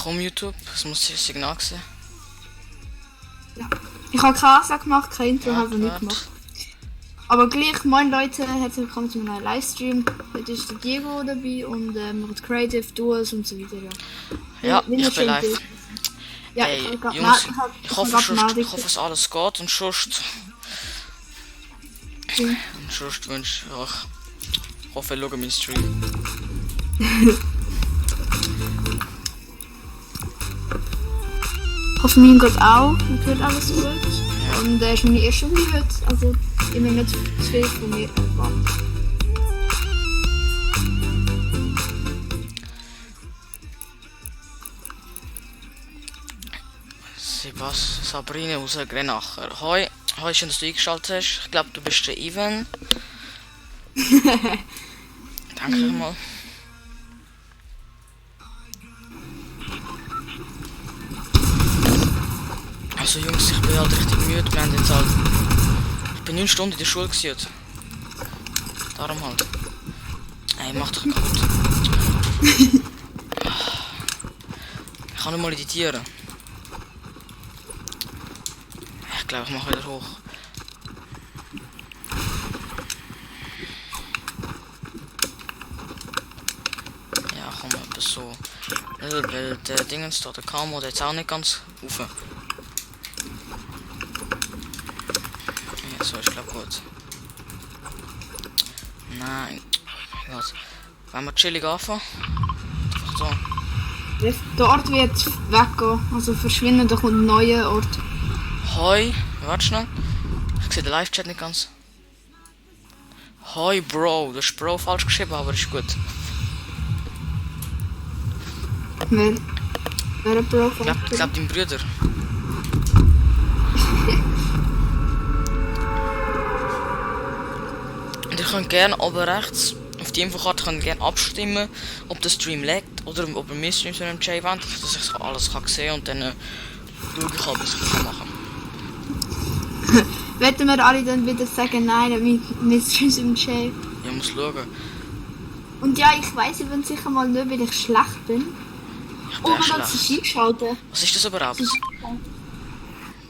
komm YouTube, das muss ich Signal sehen. Ja. Ich habe keine Ansage gemacht, kein Intro, Ja, habe ich nicht warte. gemacht. Aber gleich, moin Leute, herzlich willkommen zu meinem Livestream. Heute ist der Diego dabei und macht Creative, Duos und so weiter. Ja, Wie ich ihr bin schön live. seht. Ja, Hey, ich habe Jungs, ich hoffe, es alles geht und sonst wünsche ich euch, ich hoffe, ihr schaut meinen Stream. Ich hoffe, mir geht auch. Mir hört alles gut. Ja. Und ist meine erste Runde heute. Also, immer nicht zu viel von mir erwartet. Was? Sabrine aus Grenacher. Hoi, schön, dass du eingeschaltet hast. Ich glaube, du bist der Ivan. Danke mal. Also Jungs, ich bin halt richtig müde. Wir haben jetzt halt... Ich bin 9 Stunden in der Schule gewesen. Darum halt. Ey, mach doch kaputt. Ich kann nur mal editieren. Ich glaube, ich mache wieder hoch. Ja, komm, etwas so. Weil der Dingens da, der Camo, der jetzt auch nicht ganz rauf. Ja, so ist glaube gut. Nein. Was? Wollen wir chillig anfangen? Einfach so. Der Ort wird weggehen. Also verschwinden, da kommt ein neuer Ort. Hoi, warte schnell. Ich sehe den Live-Chat nicht ganz. Hoi, Bro. Du hast Bro falsch geschrieben, aber ist gut. Wer ein Bro von Ich glaub dein Bruder. Und ihr könnt gerne oben rechts auf die Infokarte könnt gerne abstimmen, ob der Stream laggt oder ob ihr mehr Streams mit dem Jay wollt, dass ich alles kann sehen und dann schaue ich halt, was ich machen kann. Wetten wir alle dann wieder sagen, nein, wir Streams im Jay. Ich muss schauen. Und ja, ich weiss eben sicher mal nicht, weil ich schlecht bin. Ich Oh, bin man hat schlecht. sich eingeschaltet. Was ist das überhaupt?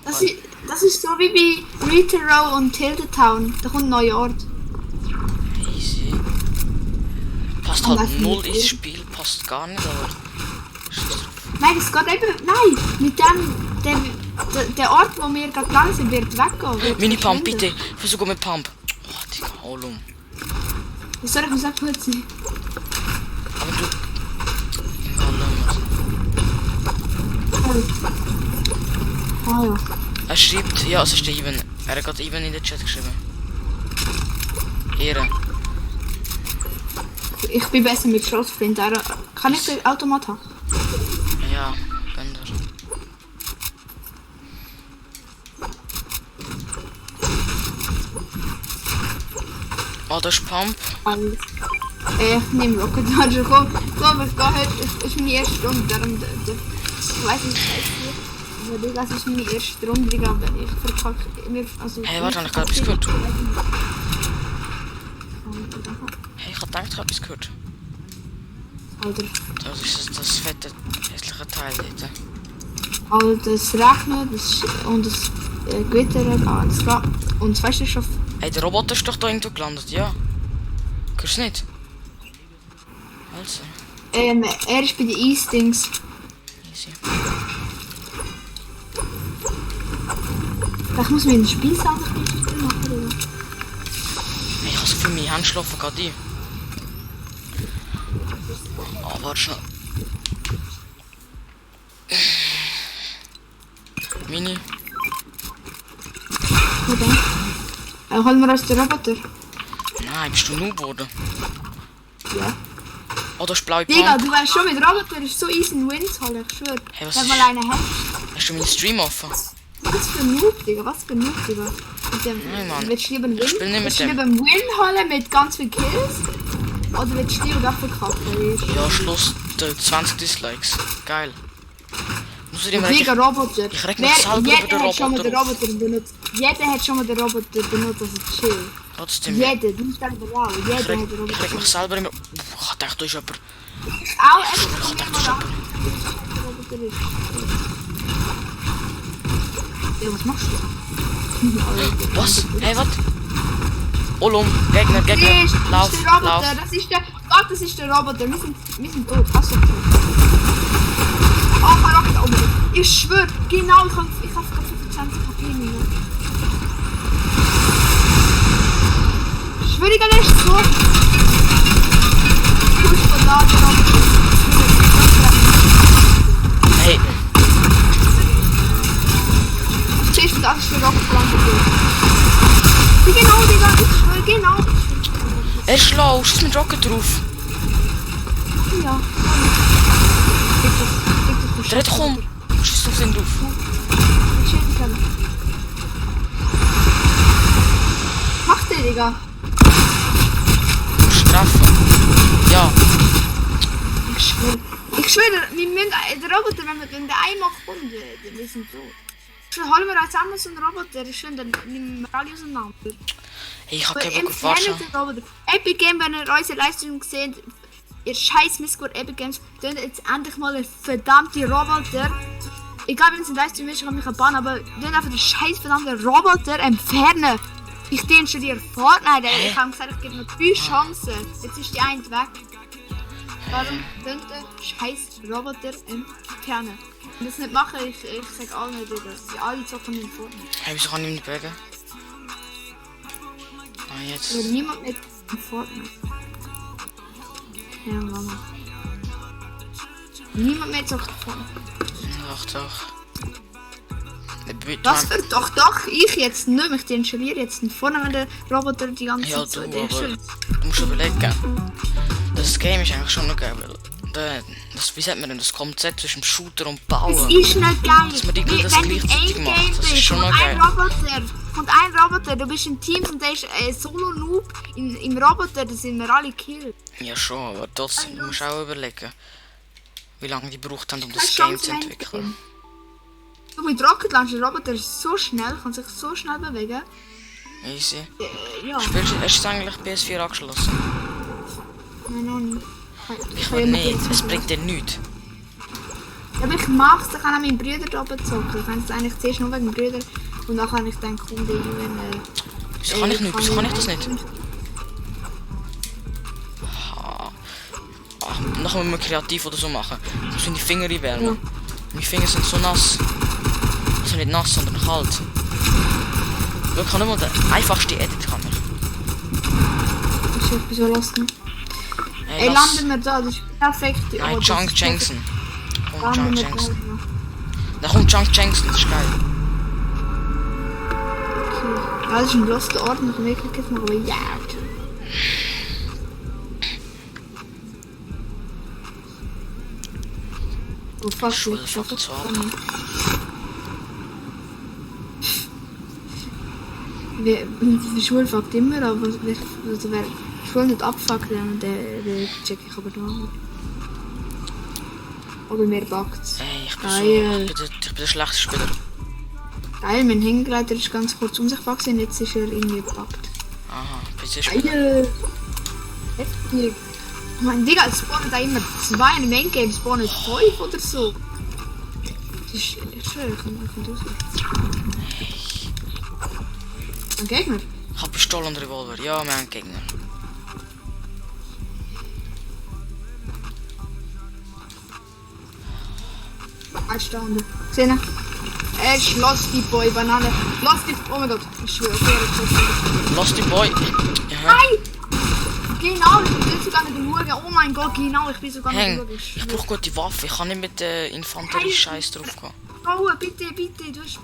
Das ist so wie bei Retro und Tilted-Town. Da kommt ein neuer Ort. Easy. Passt Und halt das null nicht ins viel. Spiel, passt gar nicht, aber... Nein, es geht eben. Nein, mit dem. Der Ort, wo wir gerade lang sind, wird weggehen. Wird Mini-Pump, verschwinden. bitte. Versuch mit Pump. Oh, Digga, hol um. Wie soll ich mir sagen, gut sein? Aber du... Ah ja. Er schreibt, ja, es ist der Ivan. Er hat gerade Ivan in den Chat geschrieben. Ehre. Ich bin besser mit Schrotflint. Kann ich den Automat haben? Ja, Bänder. Oh, das ist Pump. Alles. Ich nehme Rocket Launcher. Komm, ich gehe heute. Es ist meine erste Stunde. Darum, ich weiß nicht, aber das ist meine erste Stunde, aber ich verkacke immer. Also, Hey, warte, ich habe etwas gehört. Hey, ich habe gedacht, ich habe etwas gehört. Alter, Das ist das fette, hässliche Teil dort. also das Regnen und das Gewitter das war. Und weißt du schon. Hey, der Roboter ist doch da irgendwo gelandet, ja. Hörst du nicht? Also, Er ist bei den Eastings. easy. Ich muss mir ein Spiel selber machen, oder? Hey, ich habe so viel meine Hände schlafen gerade ein. Oh, warte schnell. Mini. Oder? Holen wir uns den Roboter. Nein, bist du Noob geworden? Ja. Oh, das ist blaue Digga, Pump. du weißt schon, mit Roboter ist so easy ein Win zu holen, ich schwör. Hey, was Wenn ist... mal einen hat. Hast du meinen Stream offen? Was für ein Noob, Digga, was für ein Noob, Digga. Mit dem, Nein, Mann. willst du lieber einen Ich spiel nicht mit willst du dem. lieber einen Win holen mit ganz viel Kills? Oder willst du lieber dafür verkacken? Ja, Schluss. 20 Dislikes. Geil. Muss ich immer Mega Roboter. Ich reg mich selber über den Jeder hat schon mal Roboter den auf. Roboter benutzt. Jeder hat schon mal den Roboter benutzt, also chill. Trotzdem. Jeder, du musst sagen, wow, jeder Ich hat den reg Roboter mich benutzt. selber immer... Ich dachte, da ist jemand... Auch echt, Ich dachte, da ist jemand... der ist. Ja, was machst du? Was? Hey, was? Olum, Gegner, Nee, lauf, das ist der Roboter, lauf. das ist der Roboter, wir sind tot, hast du tot. Oh, mein Rocket oben. Ich schwör, genau, ich hab gerade 25 HP mehr. Ich schwör, der ist so. Kurz von da, der Roboter. Hey, Siehst du, das ist der Roboter. Genau, Digga, ich schwör, genau. er ist schlau, schieß mit Rocket drauf. Ja. Dreh dich um. Schieß auf den drauf. Mach den, Digga. Strafen. Ja. Ich schwöre, wir müssen, der Roboter, wenn wir den einen machen, wir sind tot. Schon holen wir als einmal so einen Roboter, schön, dann nehmen wir alle auseinander. Hey, ich hab Aber keinen Bock auf Wasser. entfernen den Roboter. Epic Game, wenn ihr unsere Leistung seht, ihr scheiß Missgurt Epic Games, tun jetzt endlich mal einen verdammten Roboter. Egal wenn es eine Leistung ist, ich kann mich bannen, aber tun einfach den scheiß verdammten Roboter entfernen. Ich deinstalliere Fortnite, ich habe gesagt, ich gebe noch 3 Chancen. Jetzt ist die eine weg. Warum könnt ihr scheiß Roboter entfernen? Wenn das nicht machen, ich sag allen nicht, dass sie alle zocken in Fortnite. Hey, wieso kann ich ihn nicht bewegen? Ah, jetzt. Oder niemand mit in Fortnite. Ja, Mama. Niemand mehr zockt Fortnite. Doch. Was für doch, ich jetzt nicht mehr. Ich installiere jetzt nicht vorne, wenn der Roboter die ganze Ja, Zeit du, aber du musst überlegen. Das Game ist eigentlich schon noch geil, weil wie sagt man denn, das Konzept zwischen Shooter und Bauen. es ist nicht geil. Dass man die das Wenn du gleichzeitig ein macht, Game das ist bist schon und noch geil. ein Roboter, du bist im Team und der ist Solo-Noob im Roboter, da sind wir alle killt. Ja schon, aber trotzdem, du musst auch überlegen, wie lange die gebraucht haben, um Keine das Game Chance zu mehr entwickeln. Du mit Rocket Launcher, der Roboter ist so schnell, kann sich so schnell bewegen. Easy. Ja, Hast du eigentlich PS4 angeschlossen? nein, noch nicht. Ich will nicht, es bringt dir nichts. Ja, aber ich mach's, dann kann auch meinen Brüder da oben zocken. Ich kann es eigentlich zuerst nur wegen dem Brüder und dann kann ich dann kommen, Wieso kann ich nicht? Wieso kann ich das nicht? Nachher müssen wir kreativ oder so machen. Ich muss die Finger einwärmen. Ja. Meine Finger sind so nass. Also nicht nass, sondern kalt. Ich kann nicht mal den einfachsten Edit kann ich. Ich bin so lost. Hey, Ey, landen wir da, das ist perfekt. Nein, Chunk Jensen. Komm, Landen Chunk wir da. Jensen. Da kommt Chunk Jensen, das ist geil. Okay. Ja, das ist ein loster Ort, noch wirklich jetzt mal aber ja. Oh fuck, Schule, ich fuck, schaffe zu es haben. Die Schule fuckt immer, aber wer die Schule nicht abfuckt, dann der check ich aber da. Aber mir backt's. Ey, ich bin Geil. der schlechteste Spieler. Geil, mein Hängegleiter ist ganz kurz um sich gewachsen, jetzt ist er irgendwie gepackt. Aha, PC-Spieler. Geil! Heftig! Mein Digga, es spawnen da immer 2 in Main Game, spawnen 5 oder so. Das ist schön, ich kann das ein Gegner? Ich hab Pistole und Revolver. Ja, wir haben einen Gegner. Einstanden. Gesehen? Er ist Losty Boy, Banane. Losty, oh mein Gott, ich schwöre, okay, Lost the Boy. Ja. Nein! Genau, ich bin sogar nicht schauen. Oh mein Gott, genau, ich bin sogar nicht Häng, schauen. ich brauch gute Waffe. Ich kann nicht mit der Infanterie-Scheiß drauf gehen. Oh, bitte, du hast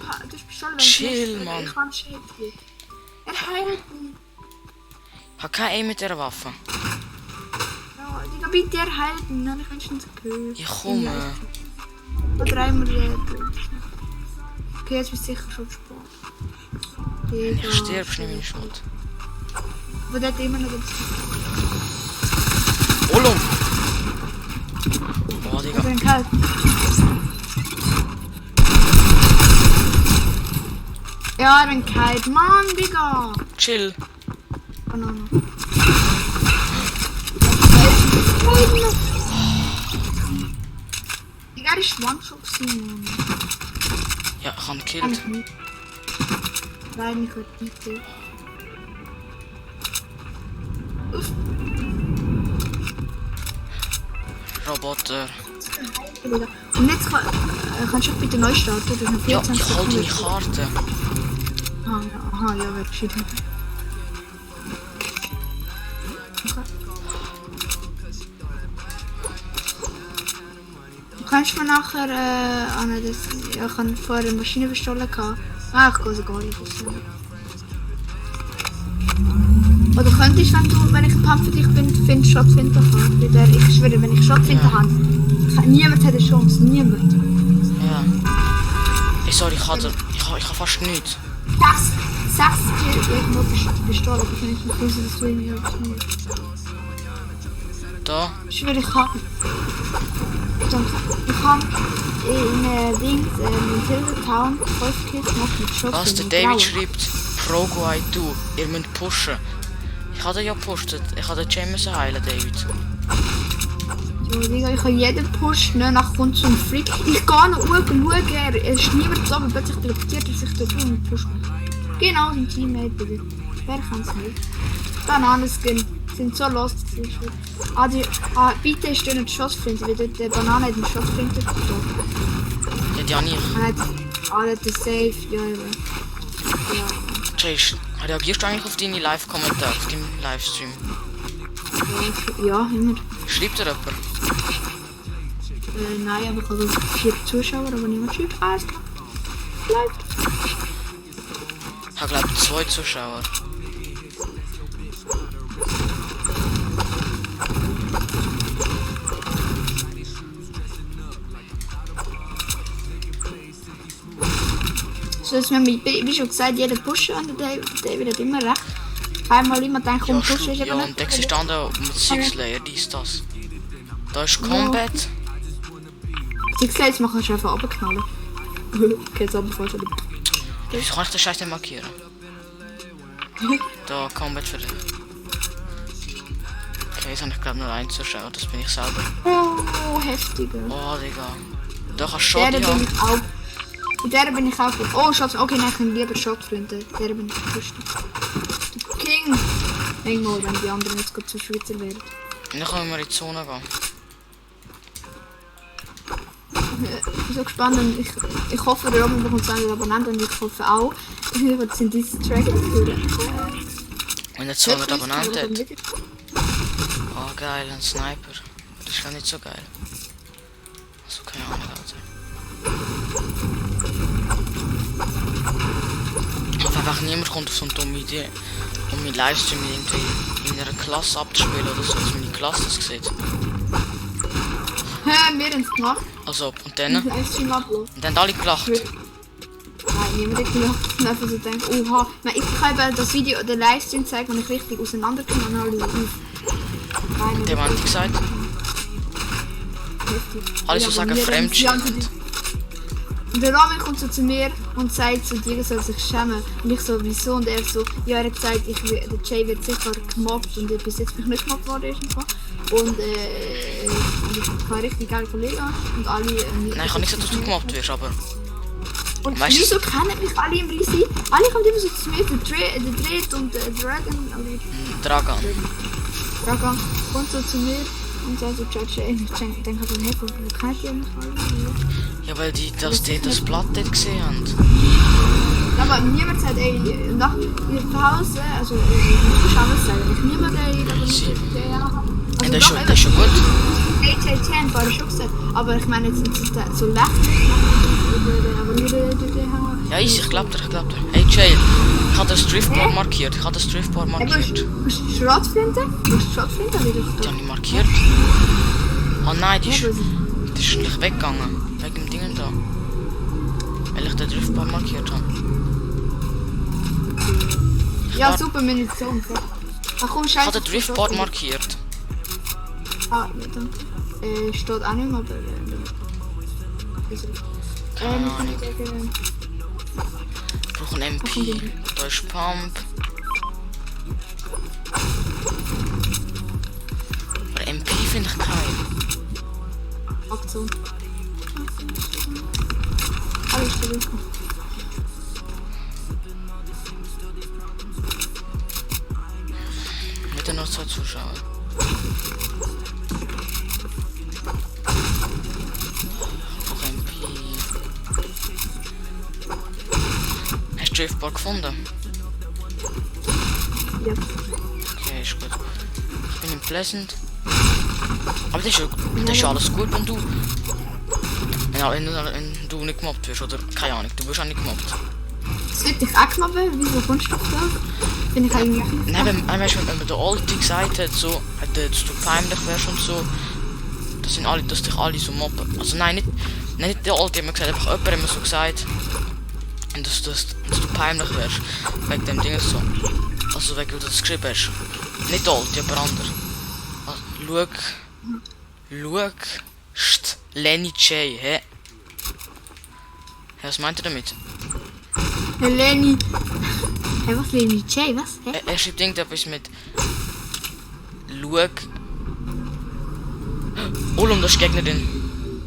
Pistole. Chill, Mann. Ich kann shit. Er heilt mich. Ich hab kein Aim mit dieser Waffe. Ja, Digga, bitte, er heilt mich. Nein, ich wünsche uns gehört. Ich komme. Oder einmal okay, jetzt bist du sicher schon gespannt. Wenn ich sterbe, nehme ich meine Schuld. Aber der hat immer noch ganz Olum! Oh, Digga. ein Kalt. Ja, ein Kalt. Mann, Digga. Chill. Banane. Digga, Er ist One-Shot gewesen. Ja, ich habe ihn gekillt. Nein, ich hab nicht gekillt. Roboter. Und jetzt kannst du bitte neu starten. Das sind Ja, 24 ich halte Sekunden. meine Karte. Aha, ja, wird geschrieben. Du kannst mir nachher das. Ja, ich habe vorher eine Maschine bestohlen gehabt. Ah, ich gehe sogar nicht. Oder könntest, wenn ich ein Pump für dich bin, findest Schrotflinte haben. Ich schwöre, wenn ich Schrotflinte Ja. habe, niemand hat eine Chance. Niemand. Ja. Ey, sorry, ich habe fast nichts. Sag's dir irgendwo bestohlen, aber ich kann nicht wissen, dass du ihn Da. Ich schwöre, ich habe in Dings, in Silvertown 5 Kills gemacht mit Schrotflinte. Was der David schreibt, Progo I do, ihr müsst pushen. Ich habe ja gepusht, ich habe den James heilen, David. So, Digga, ich habe jeden Push, ne, nach kommt so ein Freak. Ich gehe noch oben schauen, er ist niemand da, aber plötzlich teleportiert er sich da drüben und pusht mich. Genau, sein Teammate, bitte. Wer kann es nicht? Bananenskin sind so lost gewesen. Bitte stehen nicht Schussflinte, weil dort der Banane hat einen Schussflinte getroffen. Ja, die habe ich. Er hat den Safe, ja, ja. Chase, reagierst du eigentlich auf deine Live-Kommentare, auf deinem Livestream? Ja, immer. Schreibt dir jemand? Nein, aber ich habe 4 Zuschauer, aber niemand schreibt alles. Bleibt. Ich habe, glaube ich, 2 Zuschauer. So, dass wir wie schon gesagt, jeder pushen und der David hat immer recht. Einmal immer denken, Ja, pushen ist ja, eben und Dex ist dann da mit Six Layer, dies, das. Da ist Combat. Six Lights machen wir einfach runterknallen. Okay, jetzt aber falsch. Wieso kann ich den Scheiß nicht markieren? Da, Combat für dich. Okay, jetzt habe ich glaube nur 1 Zuschauer, das bin ich selber. Oh, heftiger. Oh, Digga. Da kannst du Shot Der bin haben. ich auch. Mit der bin ich auch gut. Oh, Schatz, okay, nein, ich kann lieber Schatflinte. Der bin ich gewusst. Der King. Irgendwo, wenn die anderen jetzt gut zu Schweizer werden. Dann können wir in die Zone gehen. Ich bin so gespannt und ich hoffe, der Robin bekommt 200 Abonnenten und ich hoffe auch, dass sind diese Track Wenn er 200 Abonnenten hat. Oh, geil, ein Sniper. Das ist gar nicht so geil. Also, keine Ahnung, Alter. Aber einfach niemand kommt auf so eine dumme Idee, um meinen Livestream irgendwie in einer Klasse abzuspielen oder so, dass meine Klasse das sieht. Wir haben es gemacht. Also, und dann? Livestream ablassen. Und dann haben alle gelacht. Nein, niemand hat gelacht. Und einfach so denkt, oha. Ich habe das Video, den Livestream gezeigt, wenn ich richtig auseinandergenommen habe. Und dem haben die gesagt, alle so sagen fremdschämend. Und der Rahmen kommt so zu mir und sagt so, Diego soll sich schämen. Und ich so, wieso? Und er so, ja, er hat gesagt, der Jay wird sicher gemobbt und bis jetzt bin ich nicht gemobbt worden. Und ich habe richtig geile Kollegen und alle... Nein, ich kann nicht sagen, dass du gemobbt wirst, aber... Und weißt du- wieso kennen mich alle im Risi? Alle kommen immer so zu mir, der Dreht und der Dragon. Dragan. Dragon kommt so zu mir und sagt so, Jay, ich denke so, hey, wo kennt ihr mich alle? Ja, weil die das Blatt dort gesehen haben. Aber niemand sagt, ey, nach der Pause, also die Zuschauer sagen nicht, niemand, ey, aber nicht, ja. Und das ist schon gut. AJ10 war schon gesagt, aber ich meine, jetzt ist es so lächerlich, aber nicht Ja, ich glaub dir. Hey Jay, ich habe das Driftboard markiert. Hast du Schrotflinte? Hast du Schrotflinte? Die habe ich markiert. Oh nein, die ist gleich weggegangen. Wegen dem Ding da. Weil ich den Driftboard markiert habe. Ja, super Munition. Ach komm, Ich scheiße. habe den Driftboard markiert. Ah, ja, danke. Steht auch nicht mehr, aber... Keine Ahnung. Ich brauche einen MP. Da ist Pump. Aber MP finde ich keinen. Aktion. Alles gut. Mit der noch 2 Zuschauer. Noch MP. Hast du Driftball gefunden? Ja. Okay, ist gut. Ich bin in Pleasant. Aber das ist ja alles gut, wenn du... Ja, wenn du nicht gemobbt wirst, oder? Keine Ahnung, du wirst auch nicht gemobbt. Das wird dich auch gemobbt, wieso kommst du da? Bin ich eigentlich nicht. Nein, wenn man der Alte gesagt hat, so, dass du peinlich wärst und so, das sind alle, dass dich alle so mobben. Also nein, nicht der Alte, hat mir gesagt, einfach jemand hat mir so gesagt, dass du peinlich wärst. Wegen dem Ding so. Also wegen, wie du das geschrieben hast. Nicht der Alte, aber anders. Also, Lenny J, hä? Was meint er damit? Hey Lenny. Hey, was Lenny J? Was? Hä? Er schreibt irgendetwas mit Lueg. Olum, das ist Gegnerin.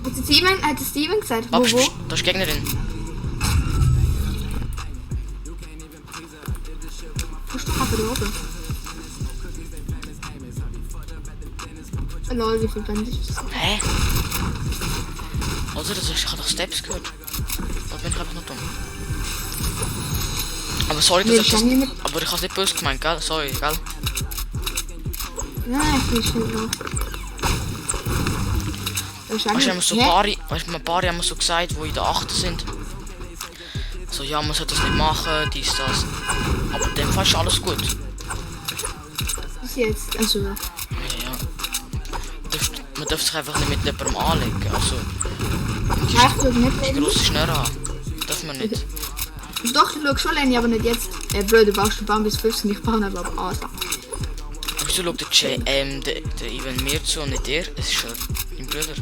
Hat der Steven gesagt? Aber Wo? das ist Gegnerin. Bist du aber da oben? Lol, wie viel Bände ist das? Hä? Also, ich habe doch Steps gehört. Da bin ich einfach noch dumm. Aber sorry, dass ich das... Aber ich habe es nicht böse gemeint, gell? Sorry, gell? Nein, ich bin nicht drauf. Weißt du, so ein paar haben so gesagt, wo in der 8. sind. So, ja, man sollte das nicht machen, dies, das. Aber in dem Fall ist alles gut. Bis jetzt, also... Ja. Man darf sich einfach nicht mit jemandem anlegen, also... Ich würde nicht Die Lenny. grosse Schnurre haben. Darf man nicht. Doch, ich schau schon Lenny, aber nicht jetzt. Bro, du baust den Baum bis 15, ich baue ihn aber an. Wieso schaut der Ivan mir zu und nicht dir? Es ist schon dein Bruder.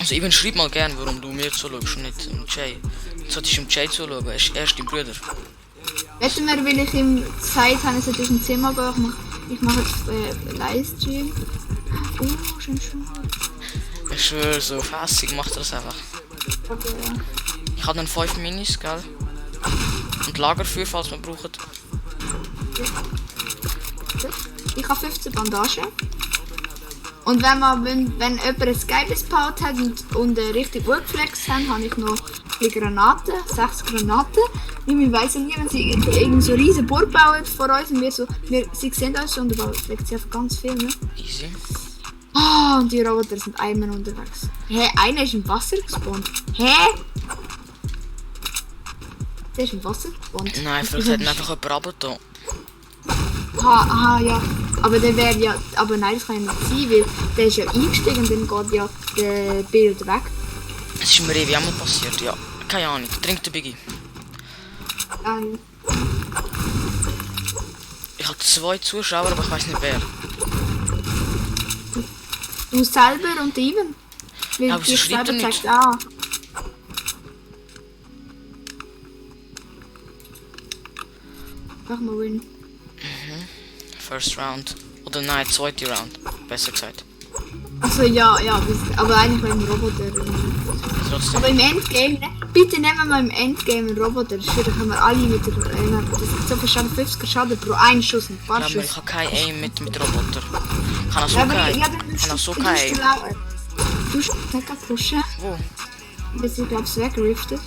Also Ivan, schreib mal gern, warum du mir zuschaust und nicht Jay. Du solltest ihm Jay zuschauen, er ist dein Bruder. Weißt du mir, weil ich ihm gesagt habe, er soll aus dem Zimmer gehen, ich mache jetzt Livestream. Oh, schön. Ich schwöre, so fässig macht er das einfach. Okay, ja. Ich habe dann 5 Minis, gell? Und Lagerfeuer, falls man braucht. Ich habe 15 Bandagen. Und wenn jemand ein geiles gebaut hat und richtig gut geflext haben, habe ich noch die Granaten, 6 Granaten. Ich weiss nicht, wenn sie irgend so riesen Burg bauen vor uns und sie sehen uns und da fliegt sie einfach ganz viel, ne? Easy. Ah, und die Roboter sind einmal unterwegs. Hä, einer ist im Wasser gespawnt. Hä? Der ist im Wasser gespawnt. Nein, vielleicht hat ihn einfach jemand runtergetan. Aha, ja. Aber der wäre ja. Aber nein, das kann ja nicht sein, weil der ist ja eingestiegen und dann geht ja der Bild weg. Es ist mir ewig einmal passiert, ja. Keine Ahnung, trinkt der Biggie. Ah, ja. Ich habe 2 Zuschauer, aber ich weiß nicht wer. Du selber und Steven. Weil Ja, aber sie ich schreibt selber er nicht. zeigt an. Mach mal win. First Round. Oder nein, 2. Round. Besser gesagt. Also ja, aber eigentlich beim Roboter. Trotzdem. Aber im Endgame, ne? Bitte nehmen wir im Endgame einen Roboter. Das können wir alle mit der. Das gibt so viel Schaden, 50 Schaden pro einen Schuss, ein paar Ja, aber Schuss. ich habe kein Aim mit Roboter. Ich kann auch so Ja, aber kein. ja, dann Ich kann auch so du kein musst Aim. du musst Mecha pushen. Wo? Bis ich glaube es weggeriftet.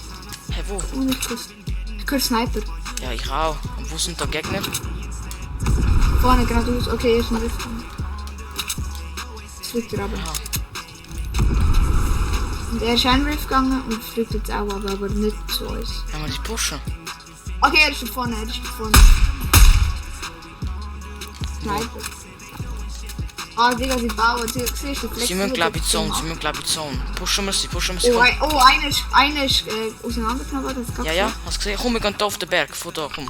Hä, wo? Und ich höre Sniper. Ja, ich auch. Und wo sind da Gegner? Vorne geradeaus. Okay, ist ein Rift. Es fliegt er aber. Aha. Und er ist ein Rift gegangen und fliegt jetzt auch aber nicht zu uns. Wenn wir die pushen. Okay, er ist da vorne, Sniper. Ah, Digga, sie bauen. Sie siehst du, Sie müssen glaube ich Zone, Pushen wir sie, Oh, einer ist auseinandergenommen. Das Ja, ja, hast du gesehen? Komm, wir gehen da auf den Berg. Von da, komm.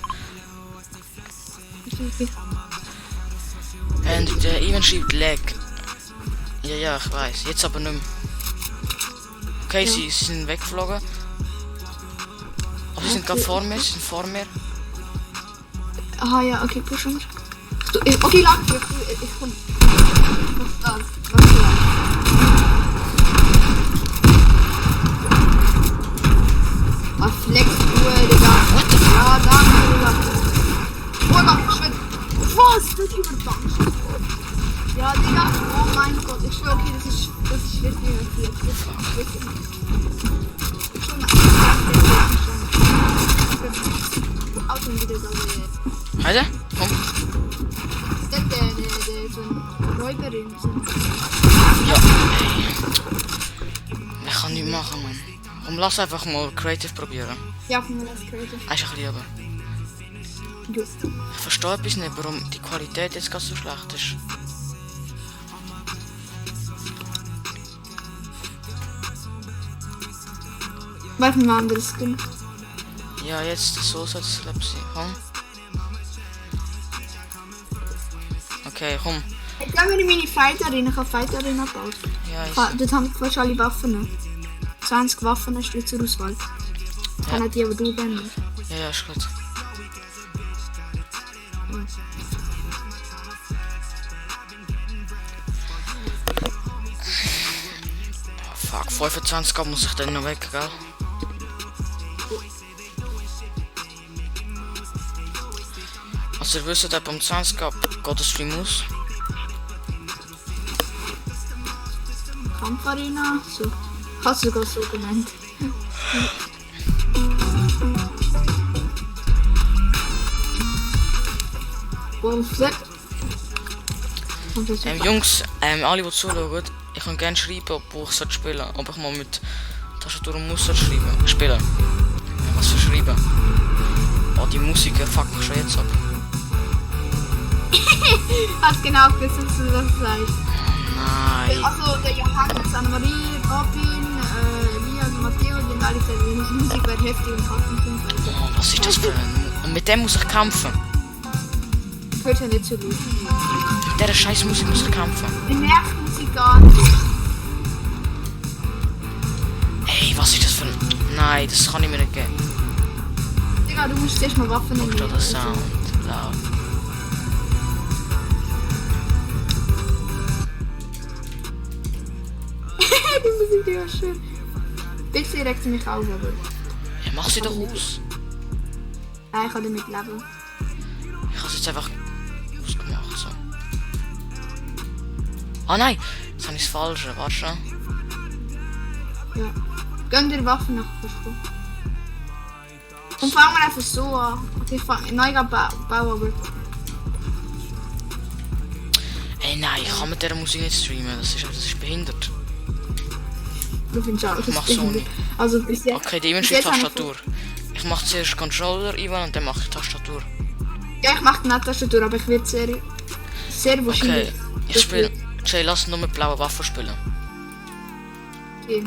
Und der Ivan schreibt Lag. Ja, ich weiß. Jetzt aber nicht mehr. Okay, Ja. sie sind weggeflogen. Oh, sie sind gerade vor mir, Aha, ja, okay, pushen wir. Okay, lang, ich komm. Was ist das? Was ist das? wird mir erklärt. Auto wieder so. Heide? Komm. Der so ein Räuberin. Ja. Ich kann nichts machen, Mann. Komm, lass einfach mal Creative probieren. Ja, von mir das Creative. Ist ein bisschen lieber. Just. Ich verstehe etwas nicht, warum die Qualität jetzt gerade so schlecht ist. Warte mal, anderes Skin. Ja, jetzt so soll es glaube ich sein. Komm. Okay, komm. Ich glaube, wenn ich meine Fighter-Arena, ich habe Fighter-Arena gebaut. Ja, Dort habe ich fast alle Waffen. 20 Waffen hast du zur Auswahl. Ich kann nicht die, aber du dann. ja, ist gut. Fuck, 25 muss ich dann noch weg, gell? Also ihr wisst, ab um 20 geht das Stream aus. Kampfarena, so. Hast du sogar so genannt. Wolfset. Jungs, alle die zuschauen, ich kann gerne schreiben, wo ich spielen soll. Ob ich mal mit Tastatur und Maus spielen. Was für schreiben? Oh, die Musik fuckt mich schon jetzt ab. Hat genau gewusst, was du das sagst. Nein. Also der Johannes, Annemarie, Robin, Elias, Matteo, die alle gesagt, die Musik wäre heftig und hatten 5 also. Oh, was ist das für ein... Und mit dem muss ich kämpfen. Hört ja nicht so gut. Mit dieser scheiß Musik muss ich kämpfen. Die nervt Musik gar nicht. Hey, was ist das für ein... Nein, das kann ich mir nicht geben. Digga, du musst erst mal Waffen nehmen. Guck da das Sound. Laut. Die Musik, die war schön. Bisschen regt sie mich auf, aber... Ja, mach sie doch aus. Nein, ich kann damit leben. Ich habe es jetzt einfach ausgemacht, so. Ah nein, jetzt habe ich das Falsche. Warte schon. Ja. Gönn dir Waffen nach Verschwunden. Und fangen wir einfach so an. Okay, ich fange neu bauen, aber... Ey nein, ich kann mit dieser Musik nicht streamen. Das ist behindert. Du findest auch, Ich mach so nicht. Also bis jetzt... Okay, die bis ist jetzt habe Tastatur. Ich mache zuerst Controller rein und dann mache ich Tastatur. Ja, ich mache nicht Tastatur, aber ich werde sehr wahrscheinlich... Okay, ich spiele. Jay, lass nur mit blauen Waffen spielen. Okay.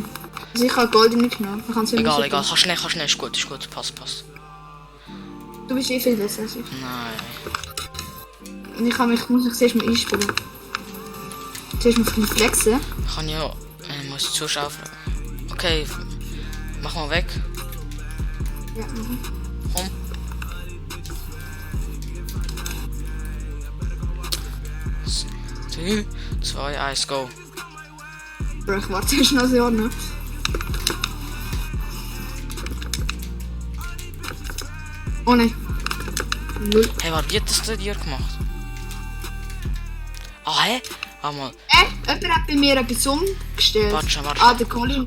Also ich habe goldene genommen. Egal, kannst schnell, ist gut, passt. Du bist eh viel besser als ich. Nein. Und ich muss mich zuerst mal einspielen. Zuerst mal flexen. Ich kann ja... muss die Zuschauer fragen. Okay, mach mal weg. Ja, Komm. Drei, 2, 1, go. Bro, ich warte erst noch ein Jahr, ne? Oh nein. Null. Hey, was wird das denn dir gemacht? Ah, hä? Warte mal. Jemand hat bei mir etwas umgestellt. Warte. Ah, der Colin.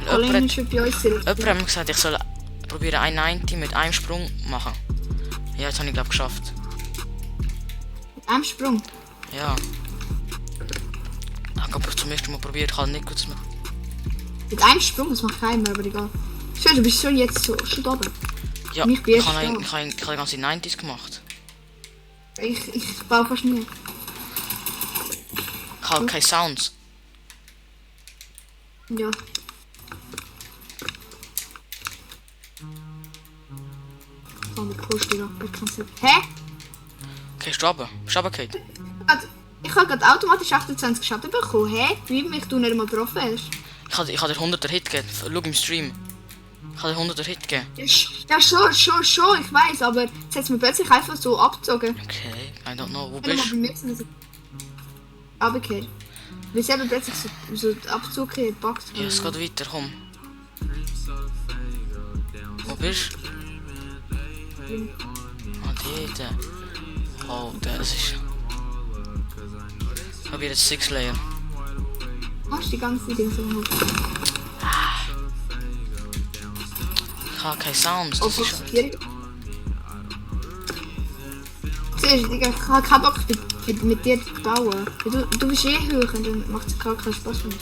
Colin Jemand ist schon bei uns sehr. hat mir gesagt, ich soll probieren 190 mit einem Sprung machen. Ja, jetzt habe ich glaube geschafft. Mit einem Sprung. Ja. Ich habe zum ersten Mal probiert, ich habe nicht gut gemacht. Mit einem Sprung, das macht keiner, aber egal. Schau, du bist schon jetzt so, schon da oben. Ja, Und ich bin ich jetzt habe da. die ganze 90s gemacht. Ich baue fast nie. Ich habe keine Sounds. Ja. Oh, mit Kurstil abgeknüpft. Hä? Okay, bist du runter? Bist du runtergefallen? Ich habe gerade automatisch 28 Schatten bekommen. Hä? Wie mich du nicht mal getroffen hast? Ich habe dir 100er Hit gegeben. Schau im Stream. Ich habe dir 100er Hit gegeben. Ja, schon, ich weiß, aber jetzt hat es mir plötzlich einfach so abgezogen. Okay, I don't know. Wo Ich bist habe du? mal beim letzten runtergekehrt. Weil es eben plötzlich so den Abzug gepackt. Ja, es geht weiter, komm. Wo bist du? Ah, dort. Oh, das ist... Ich habe jetzt 6 Layer. Was? die ganze Zeit so hoch. Ich habe keinen Sound. Oh, Das ist fokussiere. Siehst du, Digga, ich habe keinen Bock mit dir zu bauen. Du bist eh hoch und dann macht es gar keinen Spaß mehr.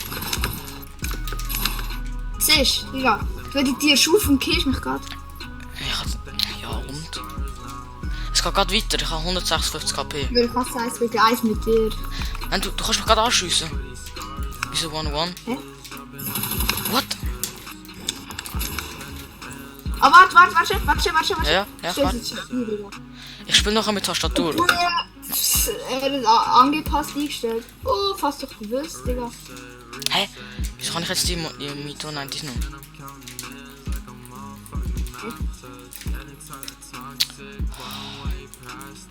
Siehst du, Digga, wenn die Tiere schufen und kiehst mich gerade. Ja, und? Es geht gerade weiter, ich habe 156 KP. Weil ich hasse 1 gegen 1 mit dir. Nein, du kannst mich gerade anschiessen. Wieso 1-1? Hä? What? Oh, warte. Ja, Stell warte. jetzt hier, Digga. Ich spiele nachher mit Tastatur. Er hat angepasst eingestellt. Oh, fast doch gewusst, Digga. Hä? Wieso kann ich jetzt die Mito 90 noch?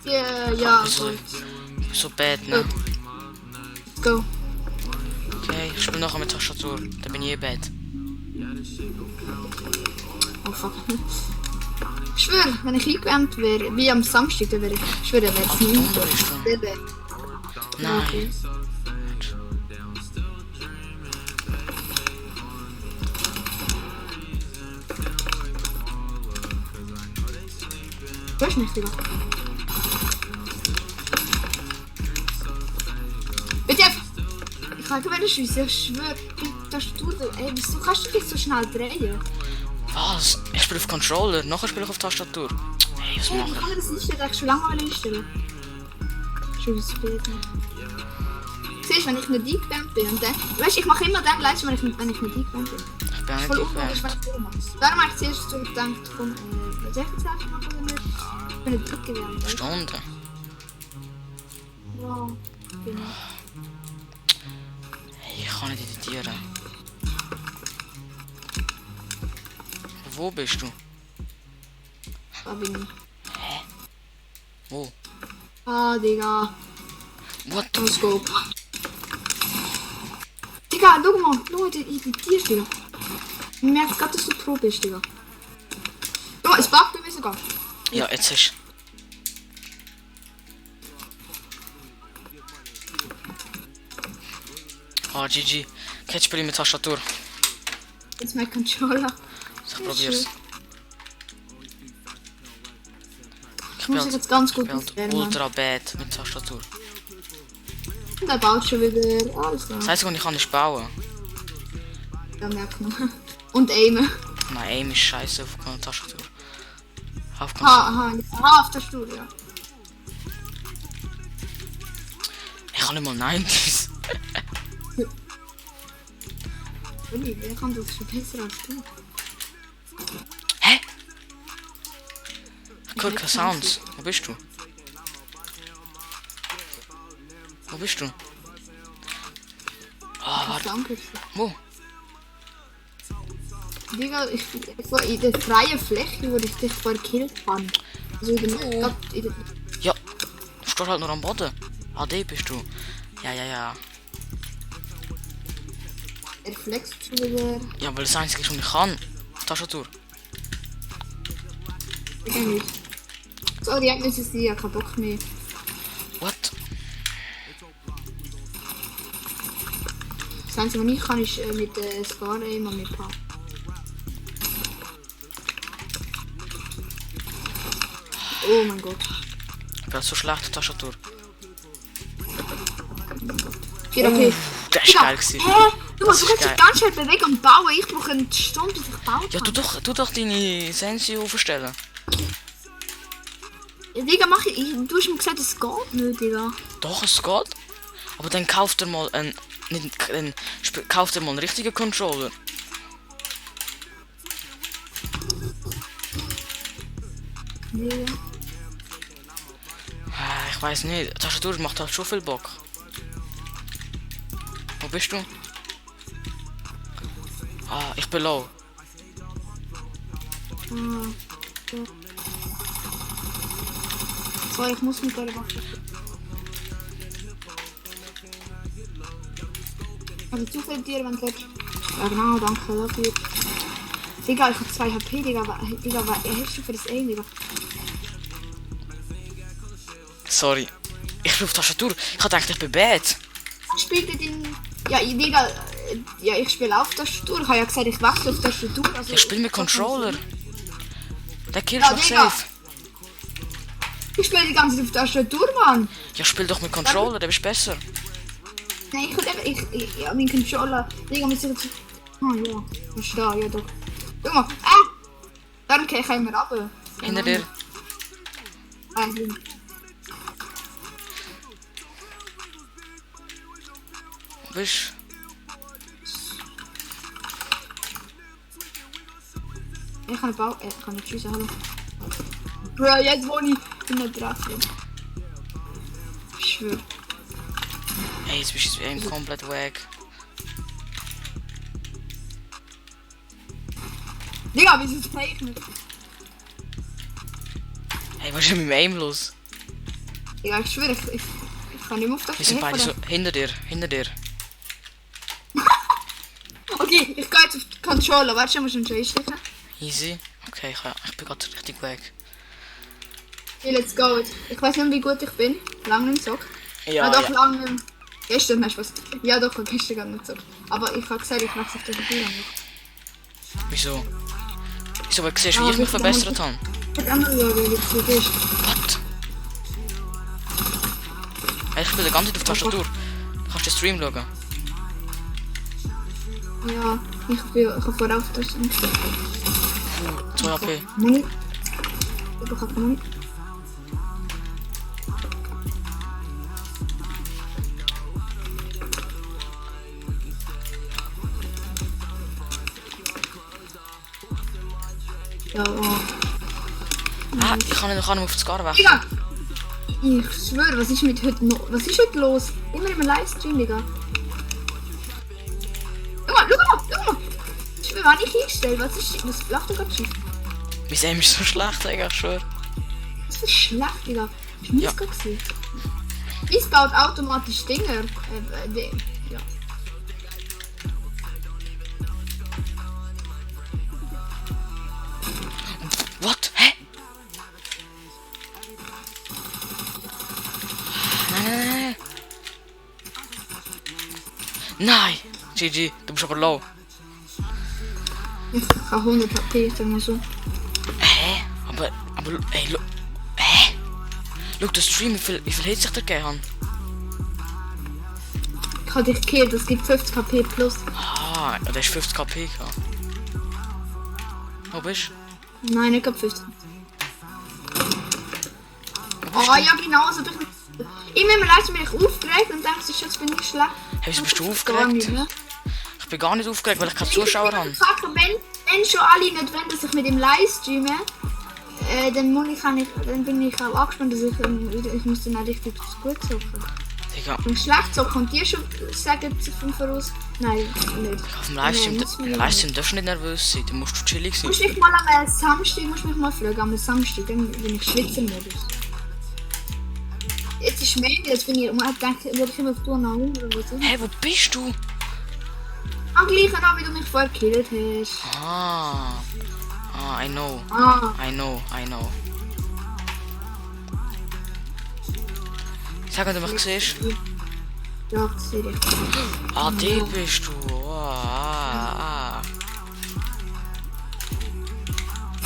Ja, Wieso? gut. So bad, ne? Let's go. Okay, ich spiele nachher mit Tastatur. Dann bin ich eh bad. Oh, fuck. Ich schwöre, wenn ich eingewärmt wäre, wie am Samstag, dann wäre ich schwöre, wäre es nicht Wunder ist dann. Bebe. Nein. Okay. Hörst du mich, Digga? Bitte! Ich kann keine Schüsse, ich schwöre. Das tut. Ey, wieso kannst du dich so schnell drehen? Was? Ich spiele auf Controller, nachher spiele ich auf Tastatur. Hey, was Hey, mache wie ich? kann man das einstellen? Ich schon lange mal einstellen. Tschüss, bitte. Siehst du, wenn ich nicht eingewärmt bin und dann. Weißt du, ich mache immer dann leise, wenn ich nicht eingewärmt bin. Ich bin auch nicht Voll unlogisch, aufgewärmt. wenn ich mache. Darum habe ich zuerst so gedacht, komm, soll ich jetzt einfach machen oder nicht? Ich bin nicht eingewärmt. weißt du? Stunde. Wow, genau. Hey, ich kann nicht editieren. Wo bist du? Da bin ich. Wo? Ah, Digga. What? Let's go. Digga, schau mal, die editierst, Digga. Ich merke gerade, dass du Pro bist, Digga. Schau mal, es buggt bei mir sogar. Ja, jetzt ist. Ah, GG. Jetzt spiele ich mit Tastatur. Jetzt mein Controller. Ich probier's. Ich muss jetzt ganz gut spielt aufwärmen. ultra bad mit Tastatur. Und er baut schon wieder. Alles klar. Das heisst, ich kann nicht bauen. Ja, merkt man. Und aimen. Nein, Aim ist scheiße auf Tastatur. Auf Konsole. Auf der Stuhl, ja. Ich kann nicht mal 90s. Uli, wer kann das schon besser als du? Hä? Ich höre keine Sounds. Wo bist du? Wo bist du? Ah, warte. Danke. Wo? Digga, ich war in der freien Fläche, wo ich dich vorher gekillt habe. Also in der, Ja, du stehst halt nur am Boden. Ah, der bist du. Ja. er flext schon wieder. Ja, weil das einzige ist, was ich kann. Tastatur. Ich kann nicht. So, die hat mir sie ja keinen Bock mehr. What? Das Einzige, was ich kann, ist mit Scar immer mit Paar. Oh mein Gott. Ich bin so schlecht in Tastatur. Ja, okay. Das ist geil gewesen. Hä? Du kannst dich geil. ganz schnell bewegen und bauen. Ich brauche eine Stunde, bis ich bauen Ja, kann. tu doch deine Sensi aufstellen. Ja, Digga, mach ich. Du hast mir gesagt, es geht nicht, Digga. Doch, es geht. Aber dann kauft er mal einen. Kauft er mal einen richtigen Controller. Digga. Ich weiß nicht. Die Tastatur macht halt schon viel Bock. Wo bist du? Ah, ich bin low. Ah, ja. So, ich muss mit der Waffe. Also zu viel dir, wenn du. Ja genau, danke dafür. Digga, ich hab 2 HP, Digga, was hast du für das Aim, Digga? Sorry. Ich bin auf Tastatur. Ich hab gedacht, ich bin bad. Spielt er den. Ja, Digga, Ja, ich spiele auf Tastatur. Ich habe ja gesagt, ich wechsle auf Tastatur. Also Ich spiele mit Controller. Der Kill Ja, ist noch Digga. safe. Ich spiele die ganze Zeit auf Tastatur, Mann. Ja, spiel doch mit Controller, der ist besser. Nein, ja, mein Controller. Digga, mit so... Ah, ja. Verstehe, ja, doch. Guck mal. Danke, ich kann mir runter. Hinter dir. Wo bist Ich kann bauen. Ich kann nicht schiessen, hallo. Bro, jetzt wohne ich in der Drache. Ich schwör. Ey, jetzt bist du eben komplett weg. Digga, wieso ist fake nicht? Hey, was ist denn mit dem Aim los? Digga, ich schwör, ich kann nicht mehr auf das Wir sind beide so hinter dir, hinter dir. Okay, ich gehe jetzt auf die Controller. Warte, ich muss einen einstecken. Easy. Okay, ich bin gerade richtig weg. Okay, let's go. Ich weiß nicht, wie gut ich bin. Lange nicht gezockt. Ja, Doch, ja. lange nicht. Gestern hast du was. Ja, doch, gestern gar nicht gezockt. Aber ich habe gesagt, ich wechsle auf das Spiel an. Wieso? Wieso, weil du siehst, wie ich mich verbessert habe? Ich kann auch schauen, wie es gut ist. What? Hey, ich spiele die ganze Zeit auf Tastatur. Du kannst den Stream schauen. Ja, ich habe vorauf das eingestellt. 2 HP. Money. Ich habe Money. Ja, oh. Ah, ich kann nicht auf das Gar weg. Digga! Ich schwöre, was ist mit heute noch? Was ist heute los? Immer im Livestream, Digga. Schau mal! Ich will gar nicht hinstellen. Was ist das? Was lacht du gerade schief? Mein Aim ist so schlecht, Digga, ich schwör. Was für schlecht, Digga. Ich muss Ja. gerade gesehen. Es baut automatisch Dinger. Ja. What? Hä? Nein. Nein! GG, du bist aber low. Ich habe 100 HP, sag mal so. Hä? Aber, ey, hä? Schau, der Stream, wie viel Hits ich dir gegeben habe. Ich habe dich gekillt, das gibt 50 HP plus. Ah, der ist 50 KP gehabt. Wo bist Nein, ich habe 50. du? Oh ja, genau so. Immer im Livestream bin ich aufgeregt und denkst, jetzt bin ich schlecht. Hey, wieso bist du Das ist gar aufgeregt? nicht, ne? Ich bin gar nicht aufgeregt, weil ich keine Zuschauer habe. Kacke, wenn schon alle nicht wollen, dass ich mit dem Livestreame, dann bin ich auch angespannt, dass ich muss dann auch richtig gut zocken. Digga, Wenn ich schlecht zocke und dir schon sagen von voraus, nein, nicht. auf dem Nein, Livestream darfst du nicht nervös sein, dann musst du chillig sein. Musst mich mal am Samstag, musst mich mal fragen, am Samstag, dann bin ich Schwitzermodus. Jetzt ist Mail, jetzt bin ich, man denkt, würde ich immer auf Tour nach unten oder was? Hey, wo bist du? Am gleichen Abend, wie du mich vorher gekillt hast. Ah, I know. Ah, I know. Sag, wenn du mich siehst. ja, das sehe ich. Ah, der bist du. Ah.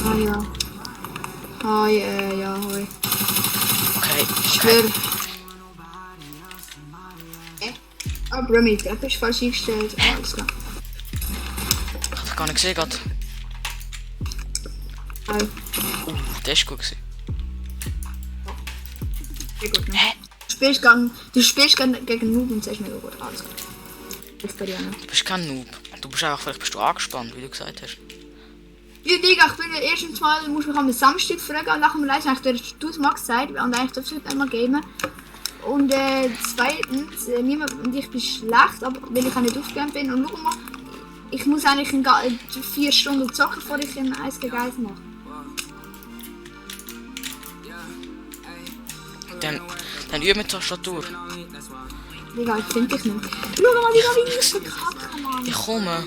Ah ja. Ah ja, hoi. Okay. Schwör. Ah, Brummy, der ist falsch eingestellt. Alles klar. Ich hab dich gar nicht gesehen gerade. Hi. Der ist gut gewesen. Sehr gut, ne? Hä? Du spielst gegen Noob und sagst mir, oh Gott, alles gut. Ich bei dir, ne? Du bist kein Noob. Du bist einfach, vielleicht bist du angespannt, wie du gesagt hast. Ja, Digga, ich bin erstens mal, muss mich am Samstag fragen und nach dem Reisen habe ich dir Max gesagt und eigentlich darfst du nicht einmal gamen. Und zweitens, niemand und ich bin schlecht, aber weil ich auch nicht aufgegeben bin. Und schau mal, ich muss eigentlich 4 Stunden zocken, bevor ich ein 1 gegen 1 mache. Dann übe mit Tastatur. Digga, ich finde dich nicht. Schau mal, Digga, wie ich verkacke, Mann. Ich komme.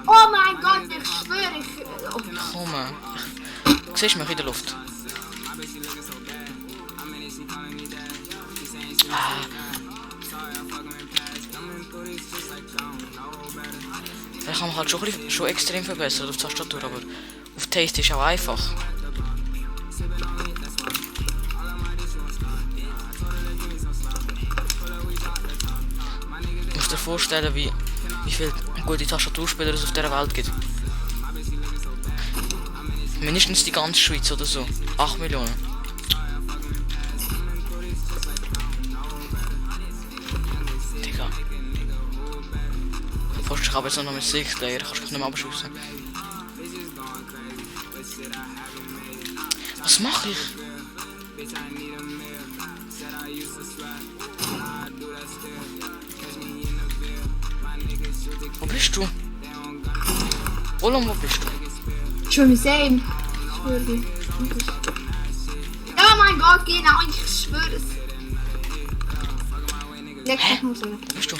Oh mein Gott, ich schwöre, oh. Ich komme. Du siehst mich in der Luft. Ich habe mich halt schon extrem verbessert auf die Tastatur, aber auf Taste ist auch einfach. Du musst dir vorstellen, wie viele gute Tastaturspieler es auf dieser Welt gibt. Mindestens die ganze Schweiz oder so. 8 Millionen. Digga. Fast, ich habe jetzt noch mit 6 Layer, kannst du mich nicht mehr abschiessen. Was mache ich? Wo bist du? Olom, wo bist du? Schon gesehen. Ich schwöre dir. Oh mein Gott, genau, ich schwöre es. Leg dich nur so. Wo bist du?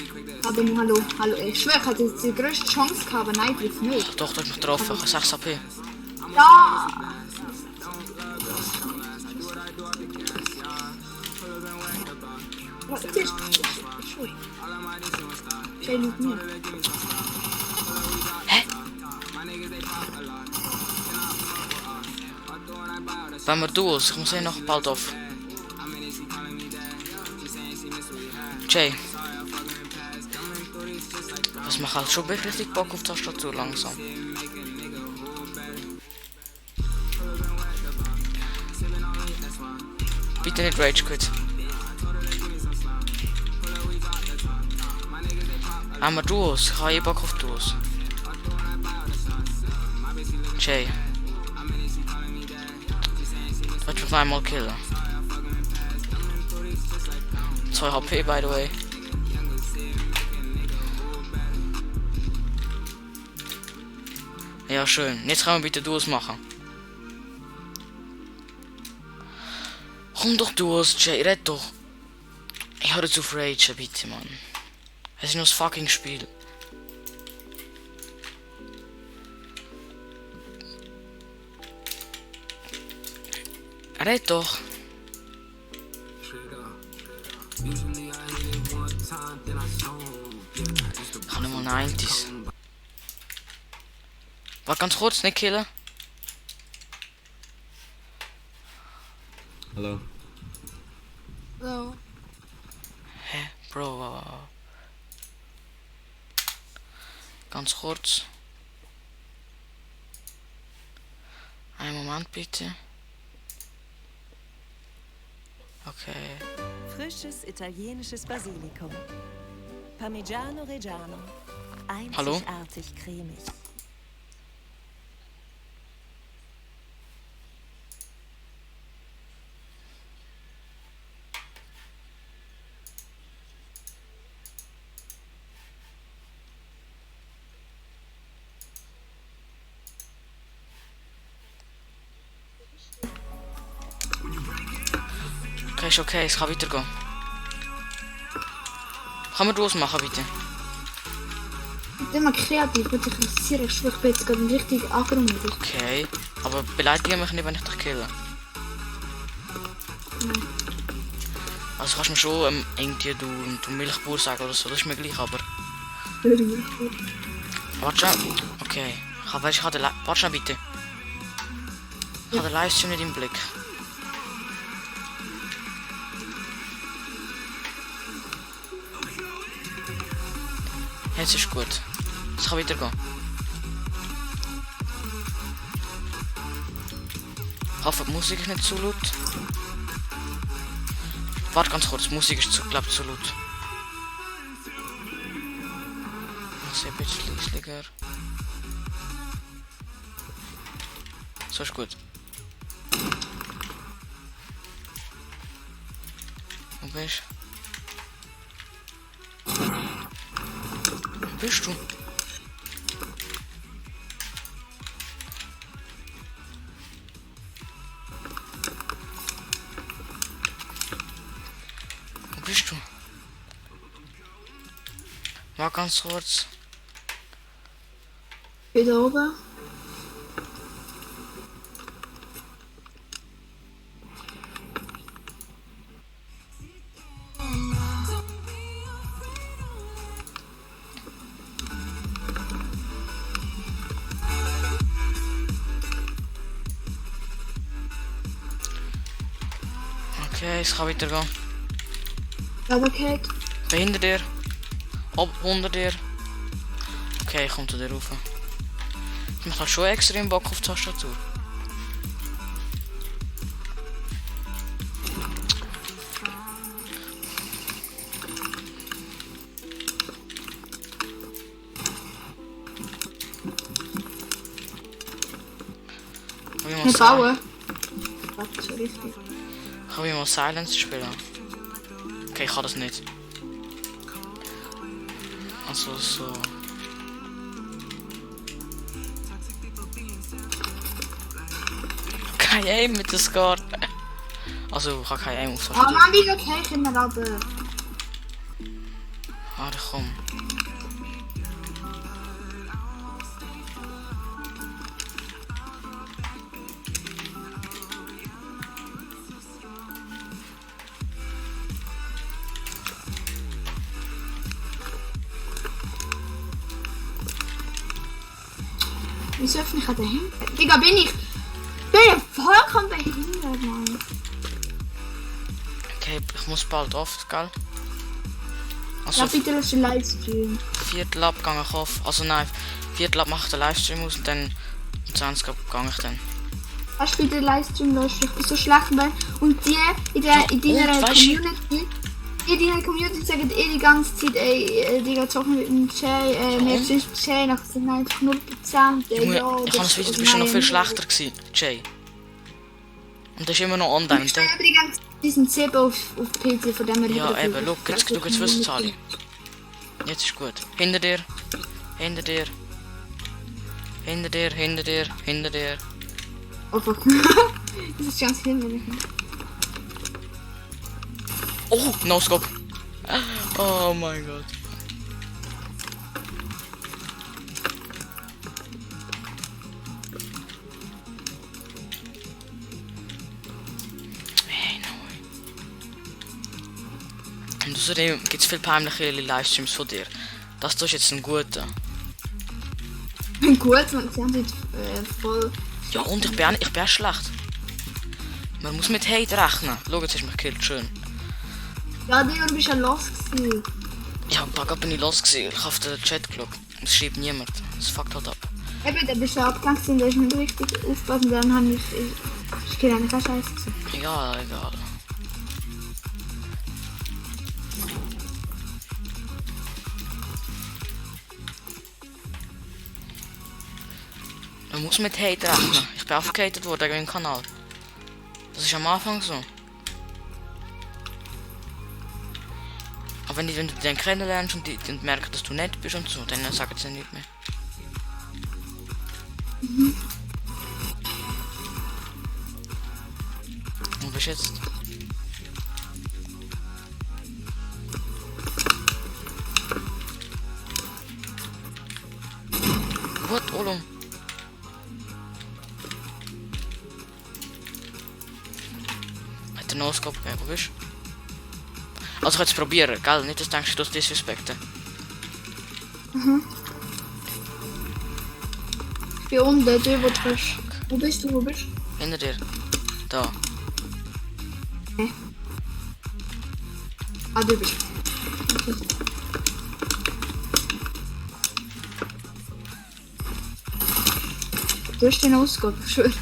Hallo. Ich schwöre, ich hatte jetzt die größte Chance gehabt, aber nein, trifft nicht. Doch, du hast mich getroffen, ich habe 6 AP. Ja! Was ist das? Ich schwöre. Jay liegt mir. Hä? Wenn wir Duos, ich muss eh noch bald auf. Jay. Das macht halt schon richtig Bock auf Tastatur langsam. Bitte nicht Rage Quit. Haben wir Duos? Ich habe eh Bock auf Duos. Jay. Ich will mich noch einmal killen. 2 HP by the way. Ja schön. Jetzt können wir bitte Duos machen. Komm doch Duos, Jay, red doch. Ich höre jetzt auf Rage, bitte Mann. Es ist nur das fucking Spiel. Red doch. Ich kann nicht mal 90s. War ganz kurz, nicht killen. Hallo. So. Hä? Bro. Ganz kurz. Einen Moment bitte. Okay. Frisches italienisches Basilikum. Parmigiano Reggiano. Hallo? Einzigartig cremig. Okay, ist okay, es kann weitergehen. Kann man Duos machen, bitte? Ich bin mal kreativ, bitte interessieren. Ich schwöre, ich bin jetzt gerade richtig angerufen. Okay. Aber beleidige mich nicht, wenn ich dich kille. Nein. Also kannst du mir schon irgendwie du Milchbauer sagen oder so, das ist mir gleich, aber... Warte schon. Okay. Ich habe den warte schon bitte. Ich habe den Livestream nicht im Blick. Jetzt ist gut. Es kann weitergehen. Ich hoffe, die Musik ist nicht zu laut. Warte ganz kurz, die Musik ist glaube ich zu laut. Ich sehe ein bisschen leislicher. So ist gut. Wo bist du? Wo bist du? Wo bist du? Mal ganz kurz. Wieder oben. Okay, es kann weitergehen. Aber okay. Hinter dir. Unter dir. Okay, ich komme zu dir rauf. Ich habe schon extrem Bock auf die Tastatur. Wir bauen. Warte, schon richtig. Kann ich mal Silence spielen? Okay, ich kann das nicht. Also so. Kein Aim mit der Scar. Also ich habe kein Aim auf so Ah, Mann, wieso kann ich immer runter? Ah, komm. Wieso öffne ich dahin? Digga, bin ich vollkommen behindert, Mann. Okay, ich muss bald oft, gell? Also Ja, bitte lass den Livestream. Viertel ab gang ich auf. Also nein, Viertel ab mache ich den Livestream aus und dann um 20 ab gang ich dann. Hast du bitte den Livestream los? Ich bin so schlecht dabei. Und die in deiner Community, die in deiner Community sagen die ganze Zeit, ey, Digga, zocken mit dem Jay, mit dem Jay, nach sind 0%, Junge, ich habe das Video, du bist schon noch viel schlechter gewesen, Jay. Und das ist immer noch online. Ich spiele übrigens diesen 7 auf PC, von dem wir ja, eben, look, jetzt wissen es alle. Jetzt ist gut. Hinter dir. Hinter dir. Hinter dir, hinter dir, hinter dir. Oh fuck. Das ist ganz schlimm, wenn ich nicht. Oh, no scope. Oh mein Gott. Hey, no way. Und außerdem gibt es viel peinliche Livestreams von dir. Das ist jetzt ein guter. Gut, man sie jetzt voll. Ja, und ich bin schlecht. Man muss mit Hate rechnen. Schau, jetzt hast du mich gekillt, schön. Ja, Digga, du bist ja los gewesen. Ja, da bin ich los gewesen. Ich habe auf den Chat geschaut. Es schreibt niemand. Es fuckt halt ab. Eben, da bist du abgelenkt und da ist nicht richtig aufpassen. Dann habe ich kenne eigentlich keine Scheiße gesehen. Egal, egal. Man muss mit Hate rechnen. Ich bin aufgehatet worden wegen dem Kanal. Das ist am Anfang so. Aber wenn du den kennenlernst und die merken, dass du nett bist und so, dann sagen sie nicht mehr. Wo bist du jetzt? What, Olum? Hat der No-Scope gegeben, wo bist du? Also ich kann es probieren, gell? Nicht, dass du denkst, du hast Disrespekte. Ich bin unten, der wo du bist. Wo bist du, Hinter dir. Da. Ah, du bist. Du hast den Ausgabe, schön.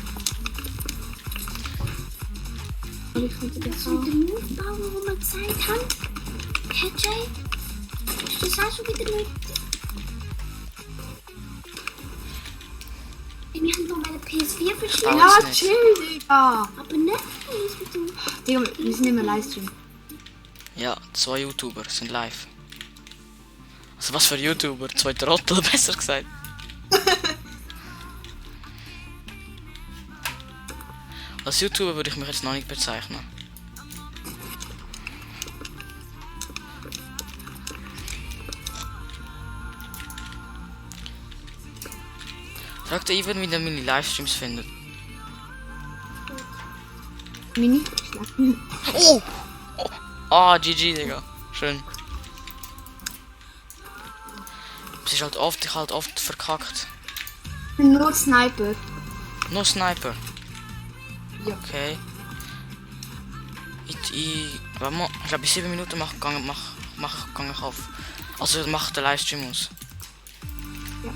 Das mit dem Move bauen, wo man Zeit hat. Jay, das hast du wieder nicht. Wir haben noch meine PS4 verschlagen. Ja, nicht. chill, Digga. Aber nicht mit dem. Digga, wir sind immer Livestream. Ja, 2 YouTuber sind live. Also was für YouTuber? 2 Trottel, besser gesagt. Als YouTuber würde ich mich jetzt noch nicht bezeichnen. Fragt Ivan, wie der meine Livestreams findet. Mini? Oh! Ah, GG, Digga. Schön. Es ist halt oft verkackt. Nur Sniper. Nur Sniper. Ja. Okay. Warte mal, ich glaube in 7 Minuten gang ich auf. Also macht der Livestream aus. Ja.